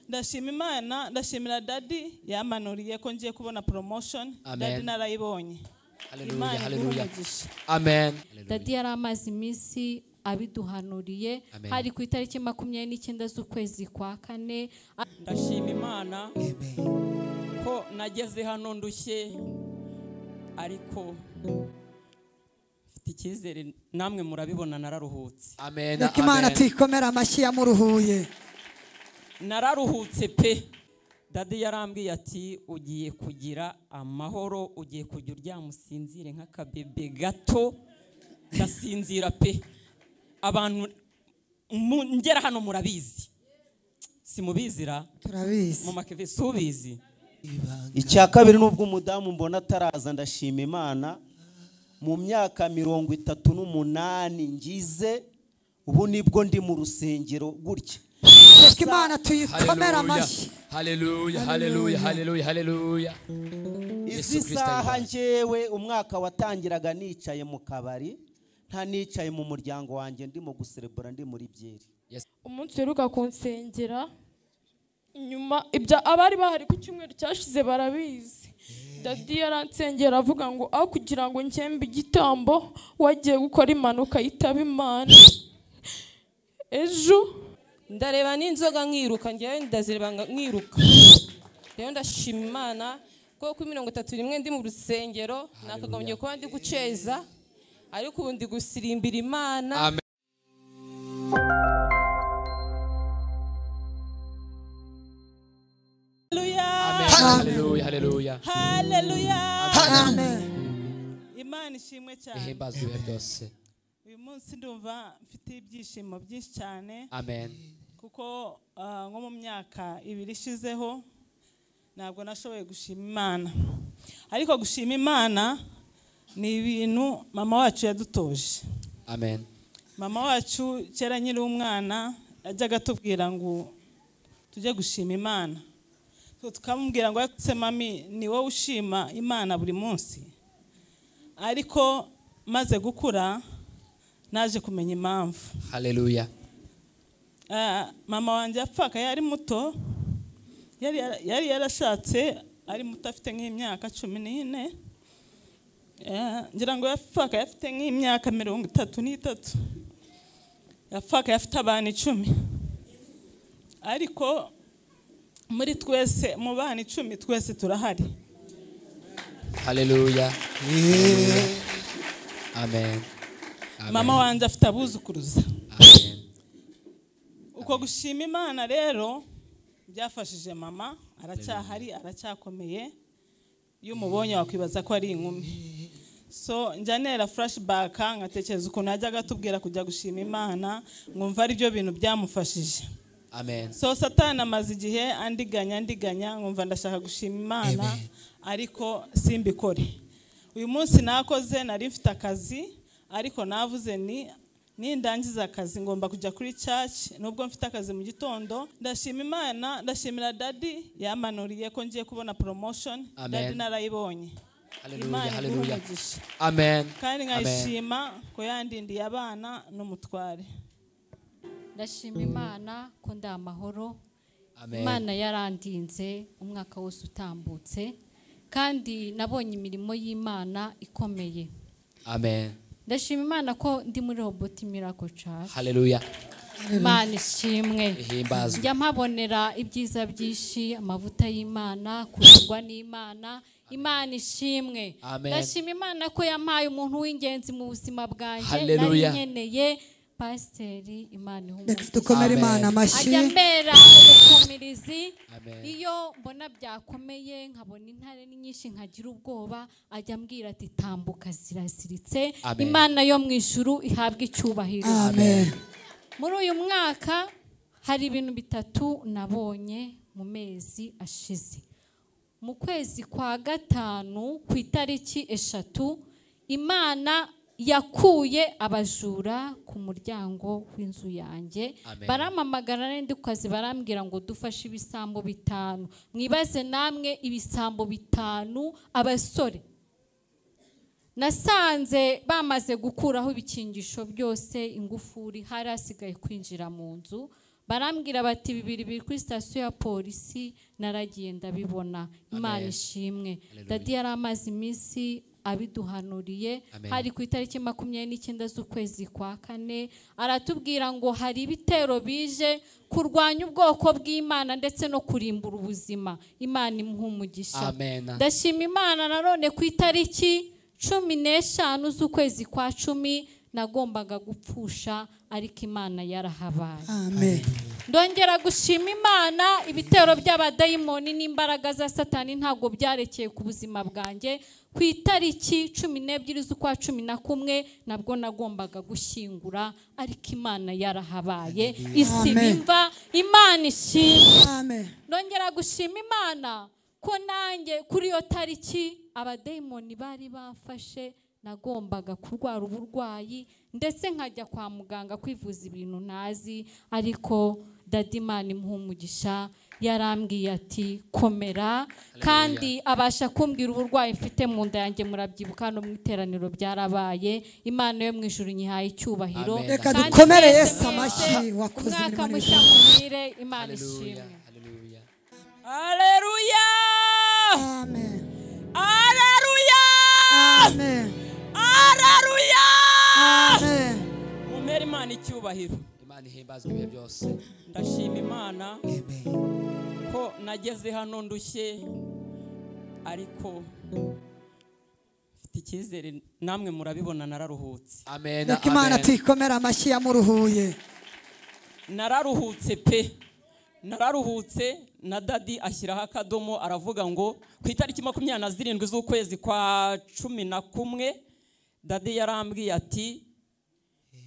Ndashima Imana, ndashimira Daddy yamanuriye ko ngiye kubona promotion. Daddy narayibonye. Hallelujah, hallelujah. Amen. Daddy yari amaze iminsi abiduhanuriye, hari ku itariki 29 z'ukwezi kwa 4. Ndashima Imana ko nageze hano ndushye, ariko mfite icyizere, namwe murabibona nararuhutse. Amen. Reka Imana tuyikomere amashyi yamuruhuye. Nararuhutse pe. Daddy yarambwiye ati ugiye kugira amahoro, ugiye kujya uryama usinzire nk'akabebe gato. Ndasinzira pe. Abantu ngera hano murabizi, simubizira? Turabizi. Mu makeve subizi. Icya kabiri, nubwo umudamu mbona ataraza, ndashima Imana mu myaka 38 ngize ubu nibwo ndi mu rusengero gutya. Reka Imana tuyikomere amashyi. Hallelujah, hallelujah, hallelujah, hallelujah. Izi saha njyewe umwaka watangiraga nicaye mu kabari, nta nicaye mu muryango wanjye, ndimo guserebura, ndi muri byeri. Umunsi uheruka kunsengera nyuma ibyo abari bahari ku cyumweru cyashize barabizi. Daddy yaransengera avuga ngo aho kugira ngo nkembe igitambo wagiye gukora impanuka yitaba Imana. Ejo ndareba n'inzoga nkiruka, ngewe ndazireba nkiruka. Rero ndashima Imana ko ku 31 ndi mu rusengero, nakagombye kuba ndi guceza, ariko ubu ndi gusirimbira Imana. Amen. Hallelujah, hallelujah. Hallelujah. Amen. Imana ishimwe cyane. Ihimbazwe ibihe byose. Uyu munsi ndumva mfite ibyishimo byinshi cyane. Amen. Kuko nko mu myaka 2 ishizeho ntabwo nashoboye gushima Imana. Ariko gushima Imana ni ibintu mama wacu yadutoje. Amen. Mama wacu kera nkiri umwana yajyaga atubwira ngo tujye gushima Imana. Tukamubwira ngo ese mami ni wowe ushima Imana buri munsi? Ariko maze gukura naje kumenya impamvu. Hallelujah. Mama wanjye yapfaka yari muto, yari yarashatse ari muto, afite nk'imyaka 14. Ngira ngo yapfaka afite nk'imyaka 33. Yapfaka afite abana 10. Ariko muri twese mu bana 10 twese turahari. Hallelujah. Amen. Mama wanjye afite abuzukuruza. Amen. Uko gushima Imana rero byafashije mama, aracyahari, aracyakomeye. Iyo umubonye wakwibaza ko ari inkumi. So njya nera flashback nkatekereza ukuntu yajyaga atubwira kujya gushima Imana, nkumva ari byo bintu byamufashije. Amen. So Satani amaze igihe andiganya nkumva ndashaka gushima Imana, ariko simbikore. Uyu munsi nakoze, nari mfite akazi, ariko navuze ni nindangiza akazi ngomba kujya kuri church, nubwo mfite akazi mu gitondo. Ndashima Imana, ndashimira Daddy yamanuriye ko ngiye kubona promotion. Daddy narayibonye. Hallelujah, hallelujah. Amen. Kandi nkayishima ko yandindiye abana n'umutware. Ndashima Imana ko ndi amahoro. Imana yarandinze umwaka wose utambutse, kandi nabonye imirimo y'Imana ikomeye. Amen. Ndashima Imana ko ndi muri Robot Miracle Church. Hallelujah. Imana ishimwe. Ihimbazwe. Njya mpabonera ibyiza byinshi, amavuta y'Imana, kurwa n'Imana. Imana ishimwe. Ndashima Imana ko yampaye umuntu w'ingenzi mu buzima bwanjye, nari nkeneye Pasiteri. Imana ihumuze. Dukomere Imana amashyi. Ajya mbera umukumirizi. Iyo mbona byakomeye nkabona intare nyinshi nkagira ubwoba, ajya ambwira ati tambuka ziraziritse. Imana yo mu ijuru ihabwe icyubahiro. Amen. Muri uyu mwaka hari ibintu 3 nabonye mu mezi ashize. Mu kwezi kwa 5 ku itariki 3 Imana yakuye abajura ku muryango w'inzu yanjye. Baramamagara ndi ku kazi, barambwira ngo dufashe ibisambo 5. Mwibaze namwe ibisambo 5 abasore. Nasanze bamaze gukuraho ibikingisho byose, ingufuri, hari hasigaye kwinjira mu nzu. Barambwira bati 2 biri kuri sitasiyo ya polisi. Naragiye ndabibona. Imana ishimwe. Dadi yari amaze iminsi abiduhanuriye. Hari ku itariki 29 z'ukwezi kwa 4, aratubwira ngo hari ibitero bije kurwanya ubwoko bw'Imana ndetse no kurimbura ubuzima. Imana imuha umugisha. Ndashima Imana nanone ku itariki 15 z'ukwezi kwa 10 nagombaga gupfusha, ariko Imana yarahabaye. Amen. Ndongera gushima Imana, ibitero by'abadayimoni n'imbaraga za Satani ntabwo byarekeye ku buzima bwanjye. Ku itariki 12 z'ukwa 11 nabwo nagombaga gushyingura, ariko Imana yarahabaye. Isiba imva. Imana ishimwe. Amen. Ndongera gushima Imana ko nanjye kuri iyo tariki abadayimoni bari bafashe, nagombaga kurwara uburwayi ndetse nkajya kwa muganga kwivuza ibintu ntazi, ariko Dadi Imana imuha umugisha, yarambwiye ati komera, kandi abasha kumbwira uburwayi mfite mu nda yanjye. Murabyibuka no mu iteraniro byarabaye. Imana yo mu ijuru nyihaye icyubahiro. Reka dukomere Yesu amashyi wakoze umwaka mushya muhire. Imana ishimwe. Haleluya. Amen. Haleluya. Amen. Haleluya. Amen. Mumere Imana icyubahiro. Imana ihimbazwe ibihe byose. Ndashima Imana ko nageze hano ndushye, ariko mfite icyizere, namwe murabibona nararuhutse. Amen. Reka Imana tuyikomere amashyi yamuruhuye. Nararuhutse pe. Nararuhutse na Dadi ashyiraho akadomo, aravuga ngo ku itariki 27 z'ukwezi kwa 11 Dadi yarambwiye ati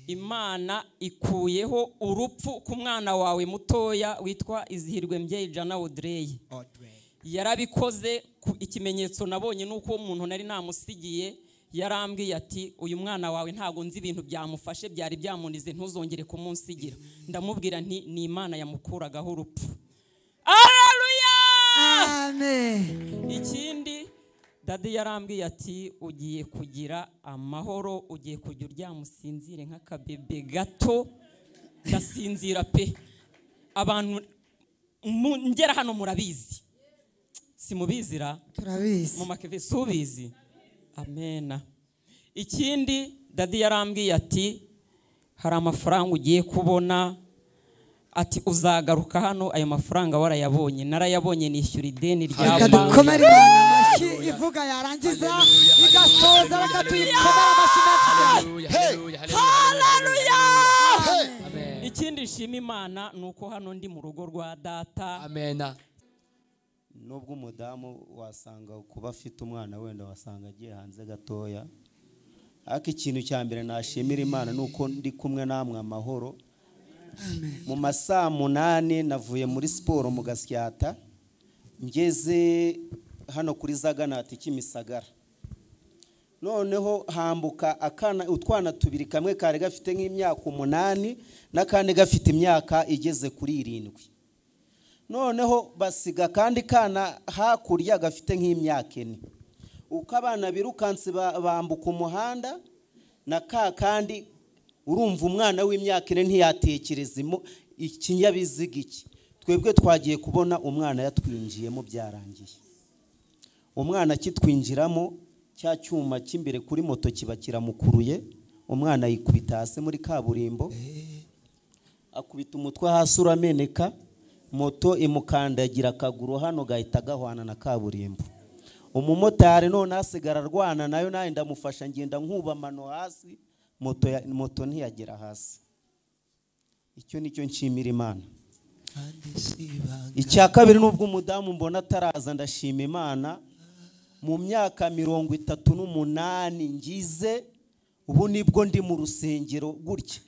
Imana ikuyeho urupfu ku mwana wawe mutoya witwa Izihirwe Mbyeyi Jana Audrey. Yarabikoze. Ikimenyetso nabonye nuko umuntu nari namusigiye yarambwiye ati uyu mwana wawe ntago nzi ibintu byamufashe, byari byamunize, ntuzongere kumunsigira. Ndamubwira nti ni Imana yamukuragaho urupfu. Haleluya. Amen. Ikindi Dadi yarambwiye ati ugiye kugira amahoro, ugiye kujya uryama usinzire nk'akabebe gato. Ndasinzira pe. Abantu ngera hano murabizi, simubizira? Turabizi. Mu makeve subizi. Amena. Ikindi Dadi yarambwiye ati hari amafaranga ugiye kubona, ati uzagaruka hano ayo mafaranga warayabonye. Narayabonye nishyura ideni rya banki. Dukomere Imana amashyi ivuga yarangiza igasoza. Reka tuyikomere amashyi menshi. Haleluya. Ikindi nshima Imana nuko hano ndi mu rugo rwa data. Amena. Nubwo umudamu wasanga kuba afite umwana wenda wasanga agiye hanze gatoya, ariko ikintu cya mbere nashimira Imana nuko ndi kumwe namwe amahoro. Mu masaa 8 navuye muri siporo mu Gasyata, ngeze hano kuri Zaganati Kimisagara. Noneho hambuka akana utwana tubiri, kamwe kare gafite nk'imyaka 8 n'akandi gafite imyaka igeze kuri 7. Noneho basiga kandi kana hakurya gafite nk'imyaka 4. Uko abana birukanse bambuka umuhanda na ka kandi, urumva umwana w'imyaka 4 ntiyatekereza ikinyabiziga iki. Twebwe twagiye kubona umwana yatwinjiyemo byarangiye. Umwana akitwinjiramo cya cyuma cy'imbere kuri moto kiba kiramukuruye, umwana yikubita hasi muri kaburimbo, akubita umutwe hasi urameneka, moto imukandagira akaguru hano gahita gahwana na kaburimbo. Umumotari none asigara arwana nayo, nawe ndamufasha ngenda nkuba amano hasi, moto ntiyagera hasi. Icyo nicyo nshimira Imana. Icya kabiri, nubwo umudamu mbona ataraza, ndashima Imana. Mu myaka 38 ngize, ubu nibwo ndi mu rusengero gutya.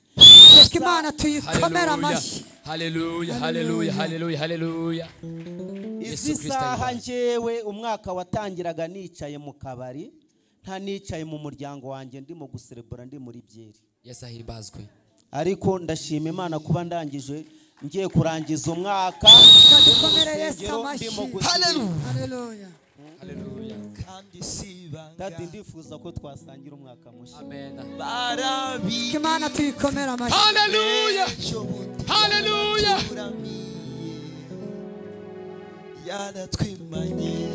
Reka Imana tuyikomere amashyi. Haleluya, haleluya, haleluya, haleluya. Izi saha njyewe umwaka watangiraga nicaye mu kabari, nta nicaye mu muryango wanjye ndimo guserebura ndi muri byeri. Yesu ahimbazwe. Ariko ndashima Imana kuba ndangije, ngiye kurangiza umwaka. Dukomere Yesu amashyi. Haleluya. Haleluya. Haleluya. Dadi, ndifuza ko twasangira umwaka mushya. Amen. Imana tuyikomera amashyi. Haleluya. Haleluya. Yaratwimanye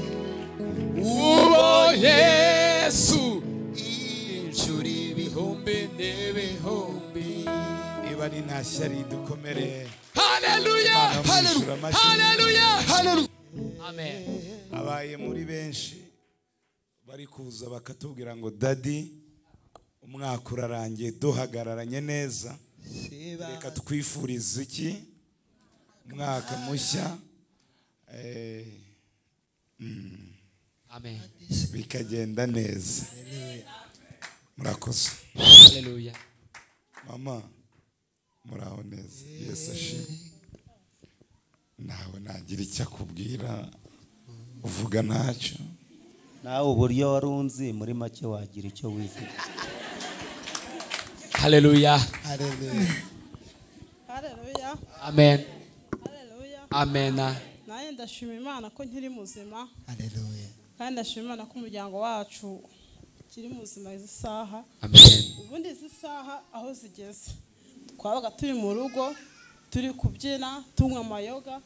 uwo Yesu inshuro ibihumbi n'ibihumbi. Niba ari nta shyari dukomere. Haleluya. Haleluya. Haleluya. Amen. Abaye muri benshi bari kuza bakatubwira ngo dadi umwaka urarangiye duhagararanye neza, reka twifurize iki umwaka mushya. Amen. Bikagenda neza. Murakoze. Haleluya. Mama muraho neza. Yesu ashimwe. Nawe nagira icyo akubwira uvuga ntacyo. Nawe uburyo warunzi muri make wagira icyo wivuga. Haleluya. Haleluya. Haleluya. Amen. Haleluya. Amen. Naye ndashima Imana ko nkiri muzima. Haleluya. Kandi ndashima Imana ko umuryango wacu kiri muzima izi saha. Amen. Ubundi izi saha aho zigeze twabaga turi mu rugo turi kubyina tunywa amayoga,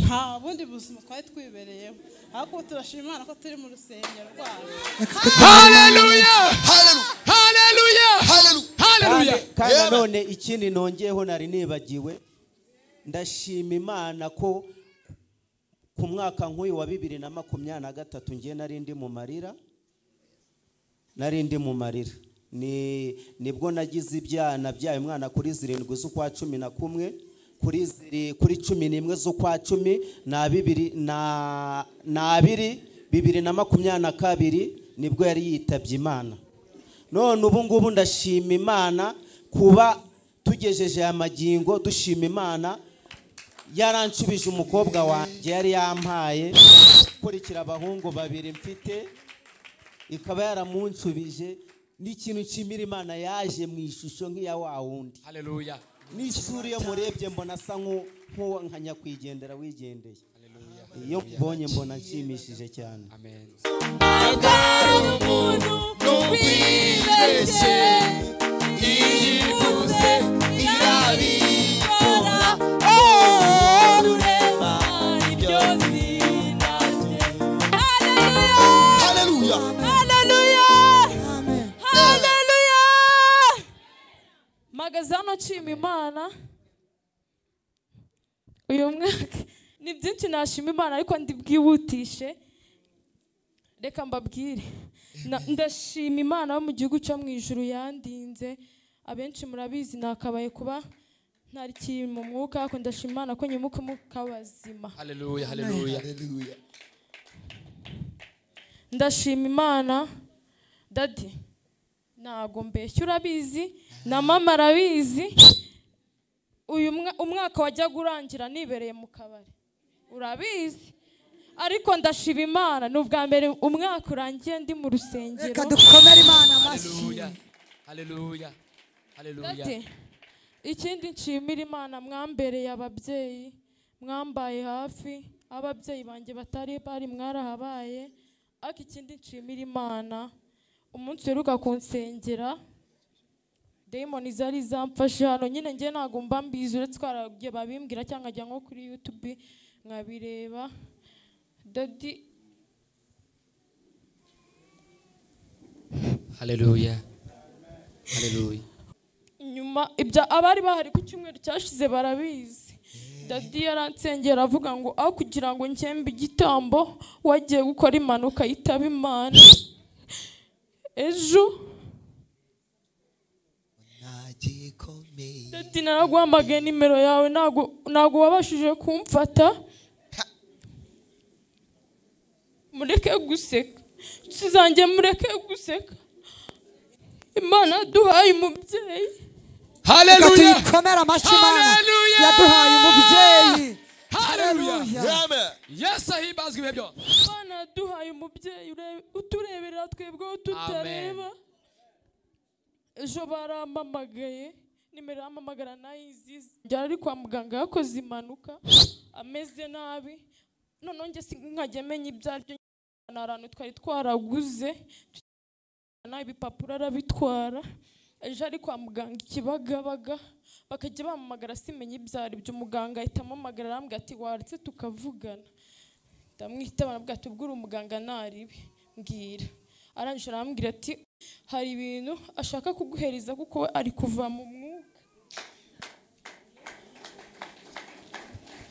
nta bundi buzima twari twibereyemo, ariko turashima Imana ko turi mu rusengero rwayo. Haleluya. Haleluya. Haleluya. Kandi nanone ikindi nongeyeho nari nibagiwe, ndashima Imana ko ku mwaka nk'uyu wa 2023 ngiye nari ndi mu marira, ni nibwo nagize ibyana byaye umwana kuri 7 z'ukwa 11 kuri 11 z'ukwa 12 na 2022 nibwo yari yitabye Imana. None ubu ngubu ndashima Imana kuba tugejeje aya magingo, dushima Imana yaranshubije umukobwa wanjye yari yampaye kurikira abahungu babiri mfite, ikaba yaramunshubije. N'ikintu nshimira Imana yaje mu ishusho nk'iya wa wundi. Haleluya. N'isura iyo murebye mbona asa nk'uwo nka nyakwigendera wigendeye. Iyo mbonye mbona nshimishije cyane. Amen. Haleluya. Amen. Haleluya. Mpagaze hano nshima Imana. Uyu mwaka ni byinshi nashima Imana ariko ndibwihutishe. Reka mbabwire. Ndashima Imana yo mu gihugu cyo mu ijuru yandinze. Abenshi murabizi nakabaye kuba ntari kiri mu mwuka, ariko ndashima Imana ko nyimuka umwuka w'abazima. Haleluya. Haleluya. Haleluya. Ndashima Imana dadi, ntago mbeshya urabizi na mama arabizi. Uyu umwaka wajyaga urangira nibereye mu kabari urabizi, ariko ndashima Imana ni ubwa mbere umwaka urangiye ndi mu rusengero. Reka dukomere Imana amashyi. Haleluya. Haleluya. Haleluya. Dadi, ikindi nshimira Imana, mwambereye ababyeyi, mwambaye hafi, ababyeyi banjye batari bari mwarahabaye. Ariko ikindi nshimira Imana, umunsi uheruka kunsengera dayimoni zari zamfashe hano nyine, njye ntabwo mba mbizi uretse ko hari babimbwira cyangwa nkajya nko kuri YouTube nkabireba. Dadi, Haleluya. Haleluya. Nyuma ibyo abari bahari ku cyumweru cyashize barabizi. Dadi yaransengera avuga ngo aho kugira ngo nkembe igitambo wagiye gukora impanuka yitaba Imana. Ejo Dadi naraguhamagaye nimero yawe ntago wabashije kumfata. Mureke guseka, inshuti zanjye mureke guseka. Imana yaduhaye umubyeyi. Haleluya. Tuyikomere amashyi Imana Haleluya. yaduhaye umubyeyi. Haleluya. Amen. Yesu ahimbazwe ibihe byose. Imana yaduhaye umubyeyi utureberera twebwe tutareba. Ejo barampamagaye, nimero yampamagara nayizizi. Njyana ari kwa muganga yakoze impanuka ameze nabi, noneho njye nkajya menya ibyo aribyo. Ahantu twari twaraguze ibipapuro arabitwara, ejo ari kwa muganga ikibagabaga bakajya bampamagara simenye ibyo ari byo. Umuganga ahita ampamagara arambwira ati waretse tukavugana. Ndamwitaba arambwira ati ubwo uri umuganga naribi mbwira. Arangije arambwira ati hari ibintu ashaka kuguhereza kuko we ari kuva mu mwuka.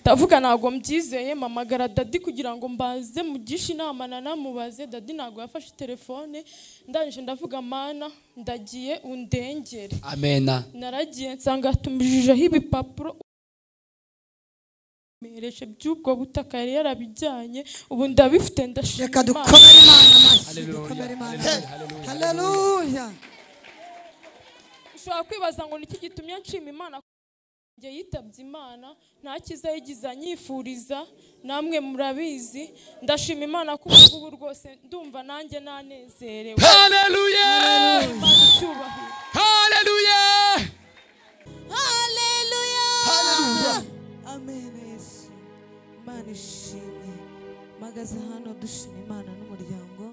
Ndavuga ntabwo mbyizeye, mpamagara dadi kugira ngo mbaze mugishe inama nanamubaze. Dadi ntabwo yafashe telefone. Ndangije ndavuga mana ndagiye undengere. Amena. Naragiye nsanga atumijijeho ibipapuro mereshe by'ubwo butaka yari yarabijyanye, ubu ndabifite ndashima. Reka dukomere Imana amashyi, dukomere Imana. Haleluya. Ushobora kwibaza ngo niki gitumye nshima Imana? Njye yitabye Imana nta cyiza yigize anyifuriza, namwe murabizi. Ndashima Imana ko ubu rwose ndumva nanjye nanezerewe. Haleluya. Haleluya. Haleluya. Haleluya. Amen. Yesu Imana ishimwe. Mpagaze hano dushima Imana n'umuryango,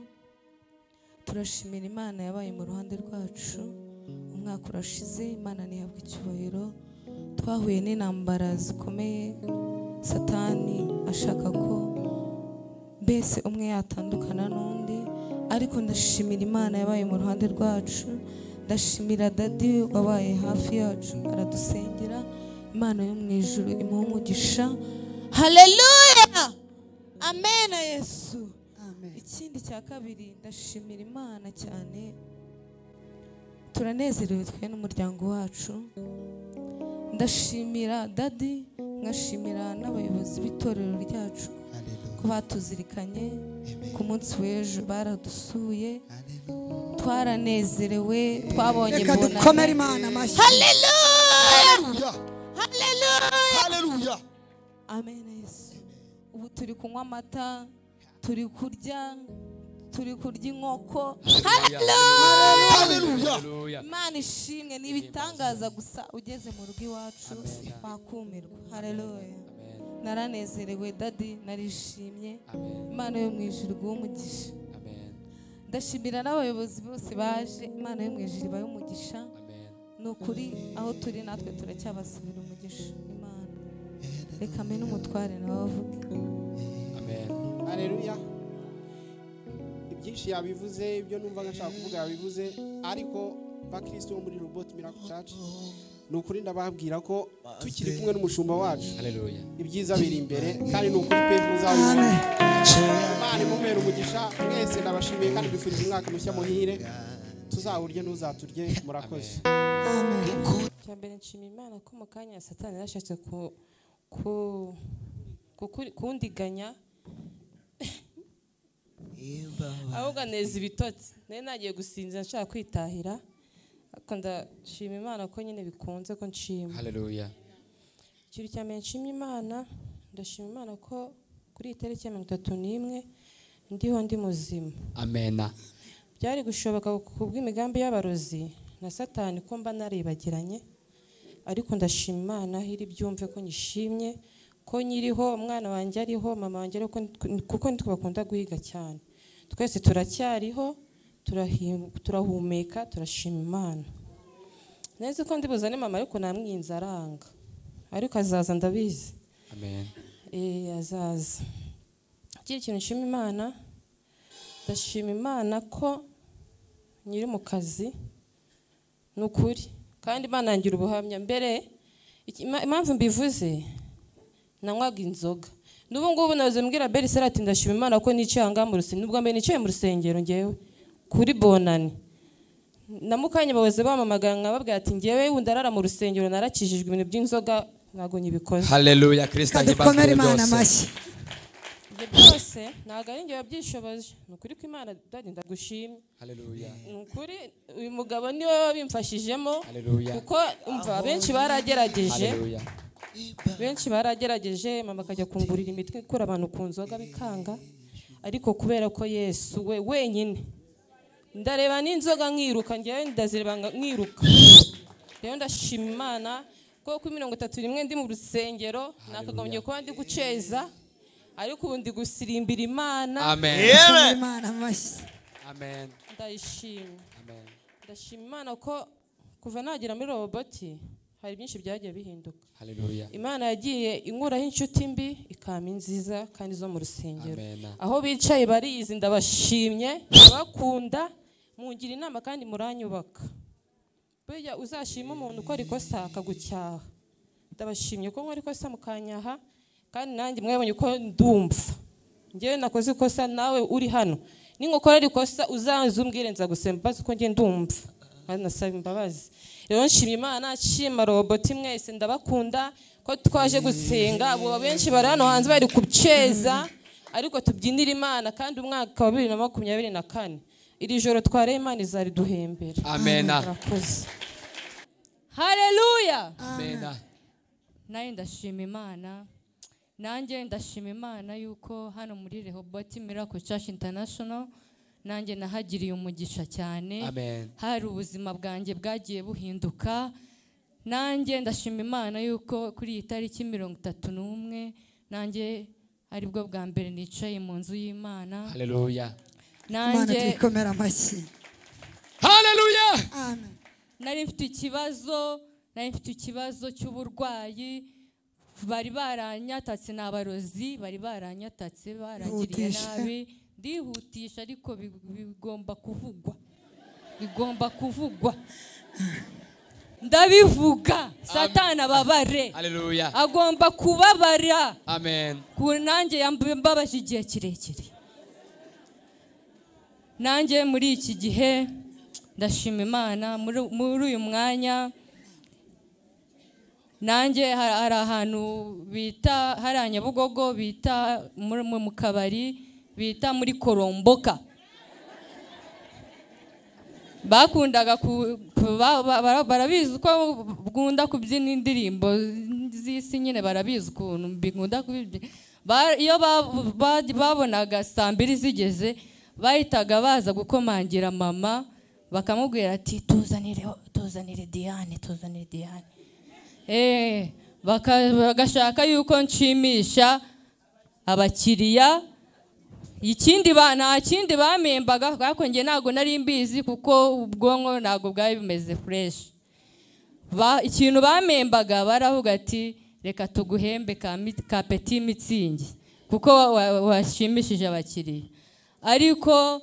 turashimira Imana yabaye mu ruhande rwacu. Umwaka urashize, Imana ntihabwa icyubahiro. Twahuye n'intambara zikomeye, Satani ashaka ko mbese umwe yatandukana n'undi, ariko ndashimira Imana yabaye mu ruhande rwacu. Ndashimira dadi wabaye hafi yacu aradusengera. Imana yo mu ijuru imuhe umugisha. Haleluya. Amen. Yesu. Amen. Ikindi cya kabiri ndashimira Imana cyane, turanezerewe twe n'umuryango wacu. Ndashimira dadi, nkashimira n'abayobozi b'itorero ryacu ko batuzirikanye ku munsi w'ejo, baradusuye, twaranezerewe, twabonye Reka dukomere Imana amashyi. Haleluya. Haleluya. Haleluya. Amen. Yesu. Ubu turi kunywa amata, turi kurya inkoko. Haleluya. Imana ishimwe, ni ibitangaza gusa ugeze mu rugo iwacu wakumirwa. Haleluya. Naranezerewe dadi, narishimye. Imana yo mu ijuru iguhe umugisha. Ndashimira n'abayobozi bose baje, Imana yo mu ijuru ibahe umugisha. Ni ukuri aho turi natwe turacyabasabira umugisha Imana. Reka mbe n'umutware nawe avuge. Amen. Haleluya. Ibyinshi yabivuze, ibyo numva ngashaka kuvuga yabivuze, ariko bakristo bo muri Robot Miracle Church ni ukuri ndababwira ko tukiri kumwe n'umushumba wacu. Haleluya. Ibyiza biri imbere kandi ni ukuri pe muzabibona. Imana imumere umugisha mwese, ndabashimiye kandi mbifurije umwaka mushya muhire. Tuzawurye ntuzaturye. Murakoze. Cyambere nshima Imana ko mu kanya Satani yarashatse kundiganya ahubwo aneza ibitotsi. Nari nagiye gusinzira nshaka kwitahira, ariko ndashima Imana ko nyine bikunze ko nshima. Haleluya. Ikintu cya mbere nshima Imana, ndashima Imana ko kuri iyi tariki ya 31 ndiho ndi muzima. Amena. Byari gushoboka kubw'imigambi y'abarozi na Satani ko mba naribagiranye, ariko ndashima Imana iri byumve ko nyishimye ko nyiriho, umwana wanjye ariho, mama wanjye ariho, kuko nitwe bakunda guhiga cyane. Twese turacyariho, turahumeka, turashima Imana. Neza ko ndibuzane mama, ariko namwinze aranga, ariko azaza ndabizi. Amen. Azaza. Ikindi kintu nshima Imana, ndashima Imana ko nyiri mu kazi, ni ukuri kandi Imana yangira ubuhamya. Mbere impamvu mbivuze, nanywaga inzoga. N'ubu ngubu naze mbwira Berisera ati ndashima Imana ko nicaye aha mu rusengero. Nubwo mbere nicaye mu rusengero ngewe kuri Bonani, na mukanya bahoze bamamagara nkababwira ati ngewe ndarara mu rusengero, narakijijwe ibintu by'inzoga ntabwo nyibikoze. Haleluya. Kristo ahimbazwe Dukomere Imana byose. amashyi. Ibyo byose ntabwo ari njye wabyishoboje, ni ukuri ko Imana dadi ndagushimye. Haleluya. Ni ukuri uyu mugabo niwe wabimfashijemo. Haleluya. Kuko umva benshi baragerageje. Haleluya. Benshi baragerageje, mama akajya kungurira imitwe ikura abantu ku nzoga bikanga, ariko kubera ko Yesu we wenyine, ndareba n'inzoga nkiruka, ngewe ndazireba nkiruka. Rero ndashima Imana ko kuri 31 ndi mu rusengero, nakagombye kuba ndi guceza, Ariko ubu ndi gusirimbira Imana. Amen. Imana amashyi. Amen. Ndayishima. Amen. Ndashima Imana ko kuva nagera muri Roboti hari byinshi byagiye bihinduka. Haleluya. Imana yagiye inkuraho inshuti mbi ikama inziza kandi zo mu rusengero. Amen. Aho bicaye bariyizi, ndabashimye, ndabakunda, mungira inama kandi muranyubaka. Burya uzashima umuntu ukora ikosa akagucyaha. Ndabashimye ko nkora ikosa mukanyaha, kandi nanjye mwabonye ko ndumva. Njyewe nakoze ikosa, nawe uri hano ningukorera ikosa uzaze umbwire, nzagusaba imbabazi ko njye ndumva kandi nasaba imbabazi. Rero nshimye Imana, nshima Roboti mwese, ndabakunda ko twaje gusenga. Abo benshi bari hano hanze bari kuceza, ariko tubyinira Imana. Kandi umwaka wa 2024 iri joro twareye Imana izariduhembera. Amen. Murakoze. Haleluya. Amen. Naye ndashima Imana. Nanjye ndashima Imana yuko hano muri Rehoboth Miracle Church International nanjye nahagiriye umugisha cyane. Amen. Hari ubuzima bwanjye bwagiye buhinduka. Nanjye ndashima Imana yuko kuri iyi tariki 31 nanjye aribwo bwa mbere nicaye mu nzu y'Imana. Haleluya. Imana Nanjye tuyikomera amashyi. Haleluya. Amen. Nari mfite ikibazo cy'uburwayi. Bari baranyatatse n'abarozi, bari baranyatatse, barangiriye nabi. Ndihutisha ariko bigomba kuvugwa. Bigomba kuvugwa. Ndabivuga. Satani ababare. Haleluya. Agomba kubabara. Amen. Ku nanjye yambabaje igihe kirekire. Nanjye muri iki gihe ndashima Imana muri uyu mwanya. Nanjye hari ahantu bita hari Nyabugogo bita mu kabari bita muri Koromboka. Bakundaga barabizi ko bwunda kubyina indirimbo z'isi nyine, barabizi ukuntu bikunda kubyina. Iyo babonaga saa 2 zigeze bahitaga baza gukomangira mama bakamubwira ati tuzanire Diane, tuzanire Diane. Bagashaka yuko nshimisha abakiriya. Ikindi nta kindi bamembaga, ariko njye ntago nari mbizi kuko ubwonko ntago bwari bumeze fresh. Ikintu bamembaga baravuga ati reka tuguhembe ka petit mitsingi kuko washimishije abakiriya. Ariko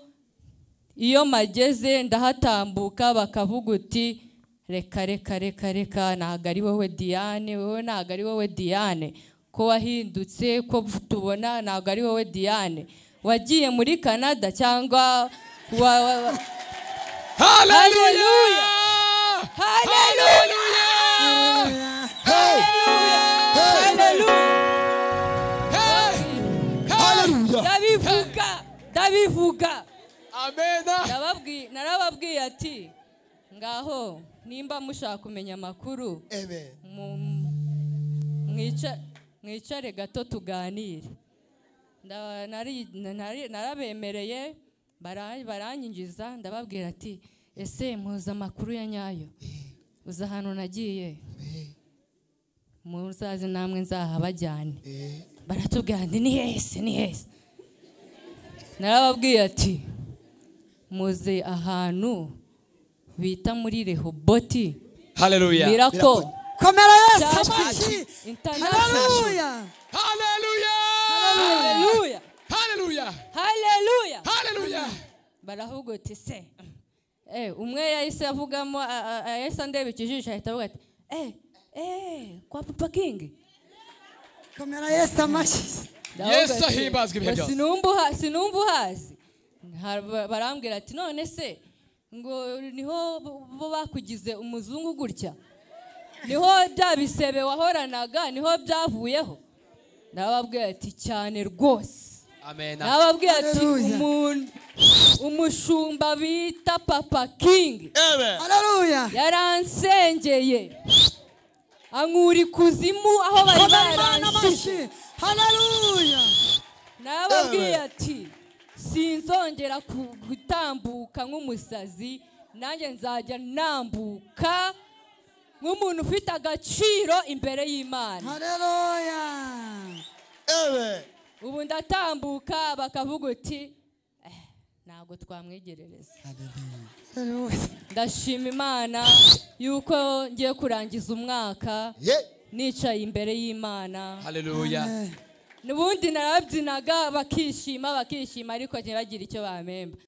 iyo mageze ndahatambuka bakavuga uti reka reka reka reka, ntago ari wowe Diane, wowe ntago ari wowe Diane, ko wahindutse, ko tubona ntago ari wowe Diane, wagiye muri Canada cyangwa Haleluya. Haleluya. Haleluya. Ndabivuga. Amen. Narababwiye ati ngaho nimba mushaka kumenya amakuru mwicare gato tuganire. Narabemereye, baranyinjiza, ndababwira ati ese muzi amakuru ya nyayo? Uza ahantu nagiye, muzaze namwe nzahabajyane. Baratubwira ati ni hese, ni hese. Narababwiye ati muze ahantu bita muri Rehoboth. Haleluya. Miracle. Komera Yesu amashyi. Haleluya. Haleluya. Haleluya. Haleluya. Haleluya. Haleluya. Baravuga ati se umwe yahise avugamo, yahise andeba ikijisho ahita avuga ati kwa Papa King. Komera Yesu amashyi. Yesu ahimbazwe ibihe byose. Sinumva uhazi. Barambwira ati none se ngo niho bo bakugize umuzungu gutya, niho bya bisebe wahoranaga niho byavuyeho? Nababwiye ati cyane rwose. Amen. Nababwiye ati umushumba bita Papa King. Amen. Haleluya. Yaransengeye ankura ikuzimu aho bari baranshyize. Haleluya. Nababwiye ati sinzongera gutambuka nk'umusazi, nanjye nzajya nambuka nk'umuntu ufite agaciro imbere y'Imana. Haleluya. Amen. Ubu ndatambuka bakavuga uti ntabwo twamwegerereza. Ndashima Imana yuko ngiye kurangiza umwaka nicaye imbere y'Imana. Haleluya. Nubundi narabyinaga bakishima bakishima ariko ntibagire icyo bamemba.